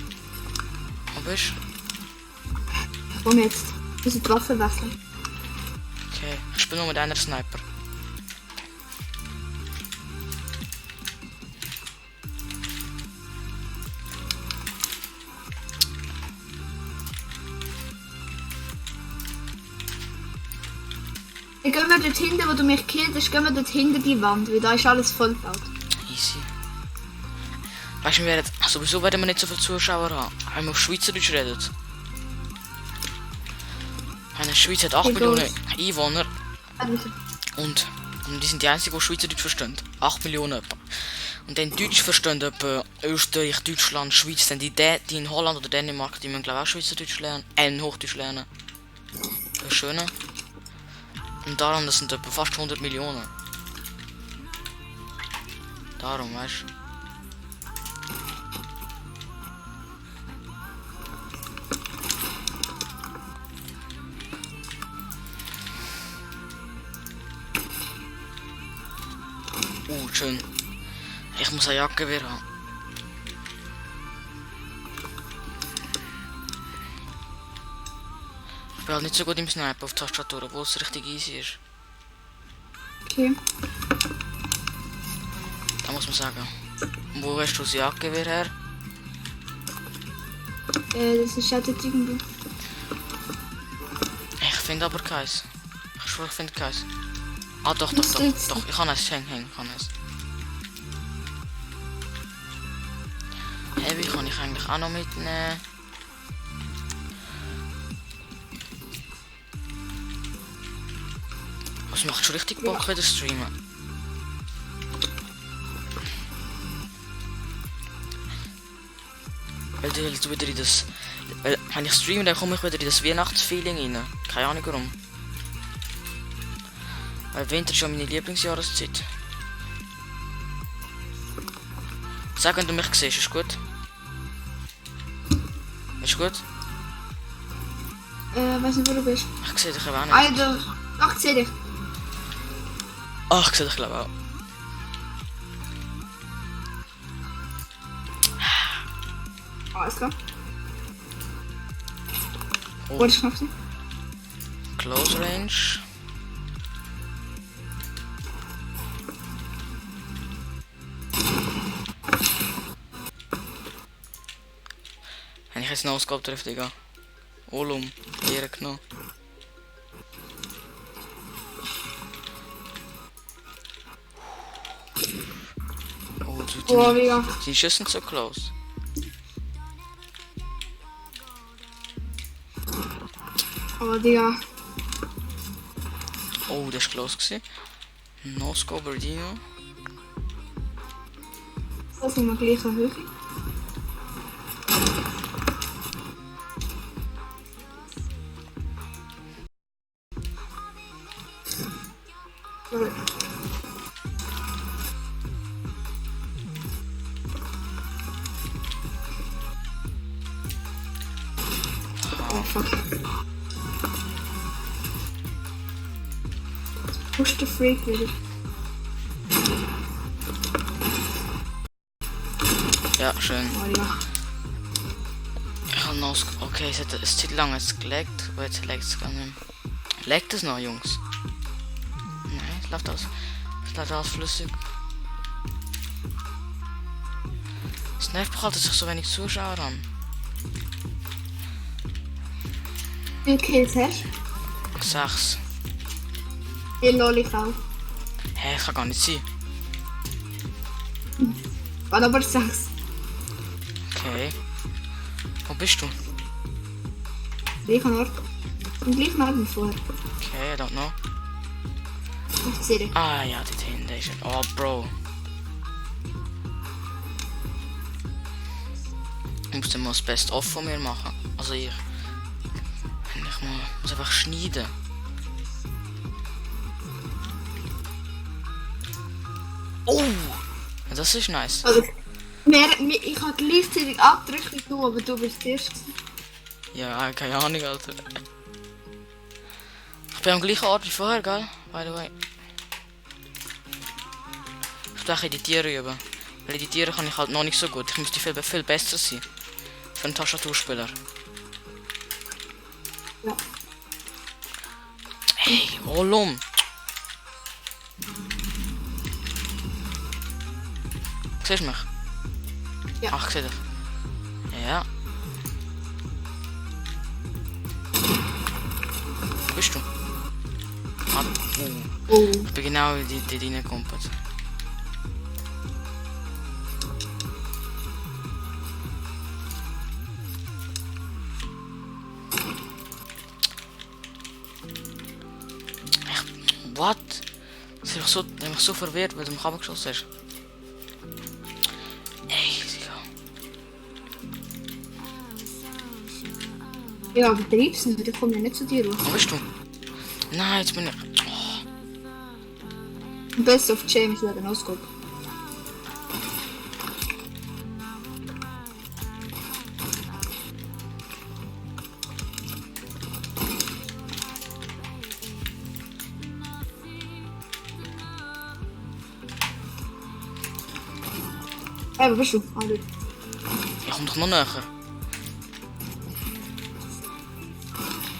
Wo bist du? Und jetzt. Wir müssen die Waffe wechseln. Okay, ich spiele nur mit einer Sniper. Ich gehe mal dort hinten, wo du mich killst, gehen wir dort hinter die Wand, weil da ist alles vollgebaut. Easy. Weißt du, sowieso werden wir nicht so viele Zuschauer haben, wenn wir auf Schweizerdeutsch reden. Eine Schweiz hat 8 Wie Millionen groß? Einwohner und die sind die einzigen, die Schweizerdeutsch verstehen. 8 Millionen etwa. Und dann Deutsch verstehen etwa Österreich, Deutschland, Schweiz, dann die in Holland oder Dänemark, die müssen glaube ich auch Schweizerdeutsch lernen, Hochdeutsch lernen. Das ist schön. Und darum, das sind etwa fast 100 Millionen. Darum, weißt du. Schön. Ich muss eine Jacke wieder haben. Ich bin halt nicht so gut im Snipen auf Tastatur, obwohl es richtig easy ist. Okay. Da muss man sagen. Wo hast du das Jagdgewehr her? Das ist halt jetzt irgendwo. Ich finde aber keins. Ich schwöre, ich finde keins. Ah doch. Ich kann es hängen, ich kann es. Heavy kann ich eigentlich auch noch mitnehmen. Was macht schon richtig Bock wieder streamen? Weil du wieder in das... Weil wenn ich streame, dann komme ich wieder in das Weihnachtsfeeling rein. Keine Ahnung warum. Weil Winter ist ja meine Lieblingsjahreszeit. Sag, wenn du mich siehst, ist gut? Ist gut? Weiß nicht, wo du bist. Ich sehe dich aber auch nicht. Alter, ach, ich seh dich. Ach, ich sehe dich glaube ich auch. Alles klar. Oh. Wo ist noch sie? Close Range. Wenn ich jetzt noch Scope treffe, Digga. Olum, Ehre genommen. Oh, Oh, mega. die Schüsse sind so close. Aber Digga. Oh, das ist close gewesen. No Scope Berdino. Das ist immer gleich Höhe. Sorry. Oh fuck. Push the freak wieder. Ja, schön. Oh ja. Ich habe noch... Okay, es zieht lange jetzt geleckt, aber jetzt leckt es gar nicht mehr. Leckt es noch, Jungs? Nein, es läuft aus. Es läuft alles flüssig. Es nervt mich halt, dass ich so wenig Zuschauer an. Wie viel Kills hast 6. du? Ich lol, ich auch. Hä, das kann gar nicht sein. Warte, aber 6. Okay. Wo bist du? Gleichen Ort. Am gleichen Ort wie vorher. Okay, I don't know. Ich sehe dich. Ah ja, dort hinten ist er. Oh, Bro. Ich muss dann mal das Best-of von mir machen. Also ich muss einfach schneiden. Oh! Das ist nice. Also, ich habe gleichzeitig abgedrückt wie du, aber du bist erst. Ja, keine Ahnung, Alter. Ich bin am gleichen Ort wie vorher, gell? By the way. auch editieren üben. Weil editieren kann ich halt noch nicht so gut. Ich müsste viel besser sein. Für einen Tastaturspieler. Ja. Hey, Olum! Siehst du mich? Ja. Ach, ich sehe dich. Ja. Wo bist du? Ah, Oh. ich bin genau wie die reinkommt. What? Ich bin so verwirrt, weil du mich abgeschossen hast. Ey, Ja, betreib's nicht, ich komme ja nicht zu dir raus. wo bist du? Nein, jetzt bin ich... Best of James wird ein Ausguck. Hey, wo bist du? Ah, dort. Ich komm doch noch näher.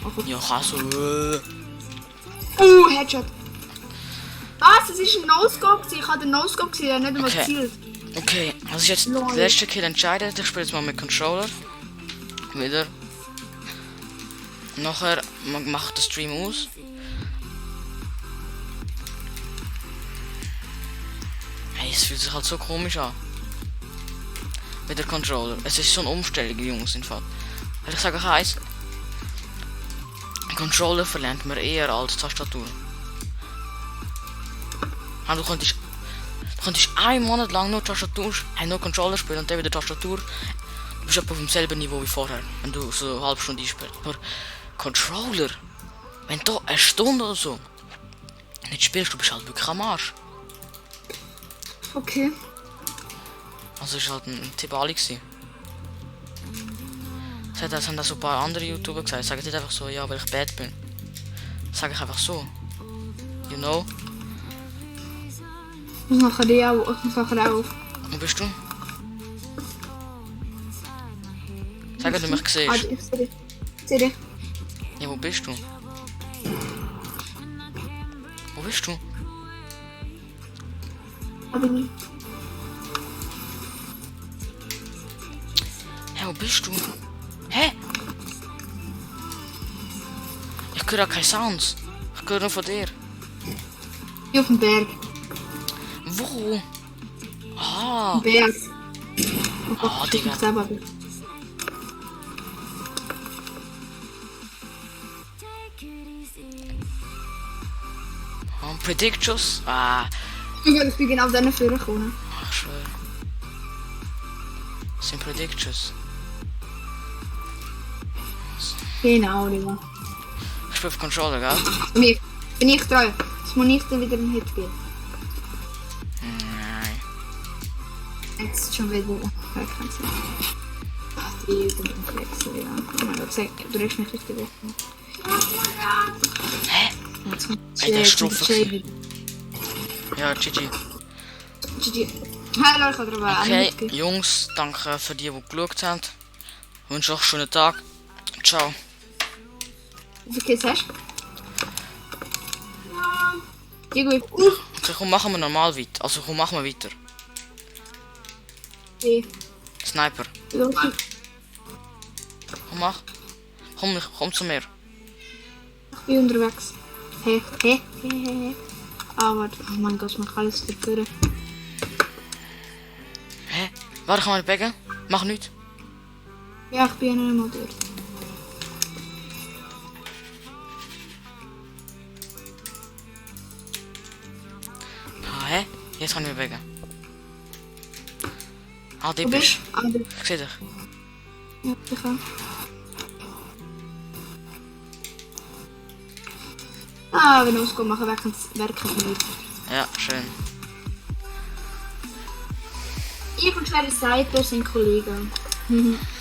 Okay. Ja, kann so... Headshot. Was? Das ist ein No-Scope? Ich hatte einen No-Scope gesehen, der nicht einmal Okay. gezielt. Okay, also ist jetzt Lol. der letzte Kill entscheidet. Ich spiele jetzt mal mit Controller. Wieder. Nachher macht der Stream aus. Hey, es fühlt sich halt so komisch an. Mit der Controller. Es ist so eine Umstellung, Jungs, im Fall. Weil ich sage euch eins. Controller verlernt man eher als Tastatur. Du könntest einen Monat lang nur Tastatur, nur Controller spielen und dann wieder Tastatur. Du bist etwa auf demselben Niveau wie vorher, wenn du so eine halbe Stunde einspielst. Aber Controller, wenn du eine Stunde oder so nicht spielst, du bist halt wirklich am Arsch. Okay. Also ist halt ein Tipp alle gewesen. Das haben da so ein paar andere YouTuber gesagt. Sagen nicht einfach so, ja, weil ich bad bin. Sag ich einfach so. You know? Ich muss nachher die auch. Ich muss nachher auch. Wo bist du? Sag, wenn du mich Ah, siehst. ich sehe dich. Ich sehe dich. Ja, wo bist du? Wo bist du? Da bin ich. Hä, wo bist du? Hä? Ich höre keine Sounds. Ich höre nur von dir. Hier auf dem Berg. Wo? Ah, Berg. Oh Gott, Ah, ich Digga. muss selber weg. Predictions? Ah, Ich bin genau dann Führer gekommen. ach schwör. Das sind Predictions. Genau, Digga. Ich spiele auf Controller, gell? Bin ich treu. Es muss nicht dann wieder ein Hit geben. Nein. Jetzt schon wieder. Ich kann es nicht. Ach, die Flexen, ja. Oh mein Gott, du regst mich richtig weg. Hä? Ey, der ist Strophe. Ja, GG. GG. Hallo, ich habe drüber Okay, Jungs, danke für die geschaut haben. Ich wünsche euch einen schönen Tag. Ciao. Wie viele Kills hast du? Diego, Okay, komm, machen wir normal weiter. Also komm, machen wir weiter. Sniper. Komm, mach. Komm zu mir. Ich bin unterwegs. Hey. Ah, warte. Oh mein Gott, man kann alles verführen. Hä? Warte, kann man nicht baggen? Mach nichts. Ja, ich bin ja nicht mal dort. Ah, hä? Jetzt kann ich mich baggen. Ah, die Wo bist bist du? Ah, dort. Ich seh dich. Ja, ich auch. Ah, wenn wir ausgehen, machen wir nicht. Ja, schön. Ich und Schwere Seiter sind Kollegen.